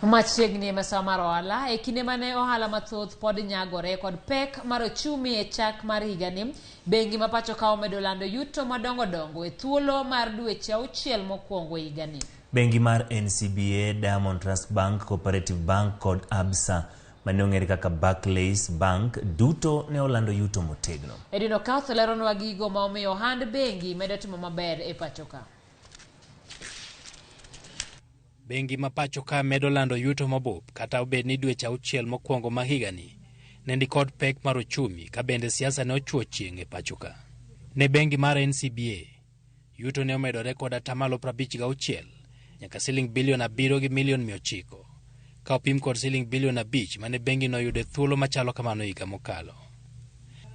Machiegni e masawa mar ohala, e kinde mane ohala mathoth pod nyagore kod pek mar ochumi e chak mar higani, bengi ma pacho ka omedo lando yuto madongo dongo e thuolo mar dweche 6 mokwongo e higani. Bengi mar NCBA, Diamond Trust Bank, Cooperative Bank kod Absa mane ong'ere kaka Barclays Bank duto ne olando yuto motegno. Edwin Okath leronwa gigo ma omiyo ohand bengi medo timo maber e pacho ka. Bengi ma pacho ka medo lando yuto mabup kata obed ni dweche 6 mokwongo ma higani ne nikod pek mar ochumi ka bende siasa ne ochuo chieng' e pacho ka. Ne bengi mar NCBA, yuto ne omedore kod atamalo 56 nyaka siling bilion 7 gi milion 900 ka opim kod siling bilion 5 mane bengi noyudo e thuolo machalo kamano higa mokalo.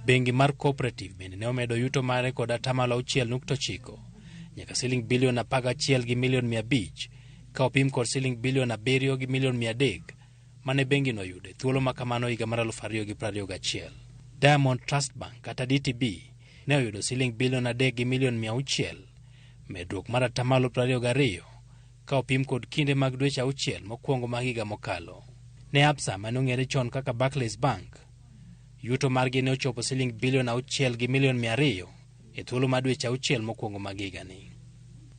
Bengi mar Cooperative bende ne omedo yuto mare kod atamalo 6.9 nyaka siling bilion 11 gi milion 500 ka opim kod siling bilion 7 gi milion 300 mane bengi noyudo e thuolo ma kamano higa mar 2021. Diamond Trust Bank kata DTB ne oyudo siling bilion 3 gi milion 600, medruok mar atamalo 22 ka opim kod kinde mag dweche 6 mokwongo mag higa mokalo. Ne Absa mane ong'ere chon kaka Barclays Bank, yuto margi ne ochopo siling bilion 6 gi milion 200 e thuolo mar dweche 6 mokwongo mag higani.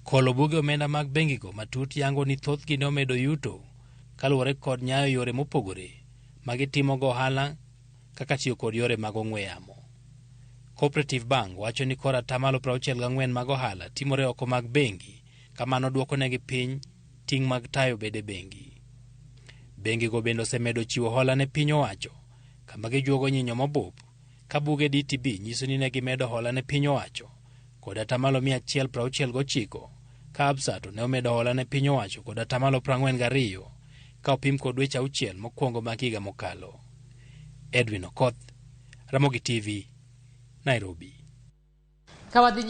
Kolo buge omenda mag bengigo matut yango ni thothgi ne omedo yuto kaluwore kod nyayo yore mopogore ma gitimogo ohala kaka tiyo kod yore mag ong'we yamo. Cooperative Bank wacho ni koro atamalo 64 mag ohala timore oko mag bengi, kamano dwoko negi piny ting' mag tayo bede bengi. Bengigo bende osemedo chiwo hola ne piny owacho kama gijuogo nyinyo mabup ka buge DTB nyiso ni ne gimedo hola ne piny owacho kod atamalo 169 ka Absa to ne omedo hola ne piny owacho kod atamalo 42 ka opim kod dweche 6 mokwongo mag higa mokalo. Edwin Okoth, Ramogi TV, Nairobi. Ka wadhi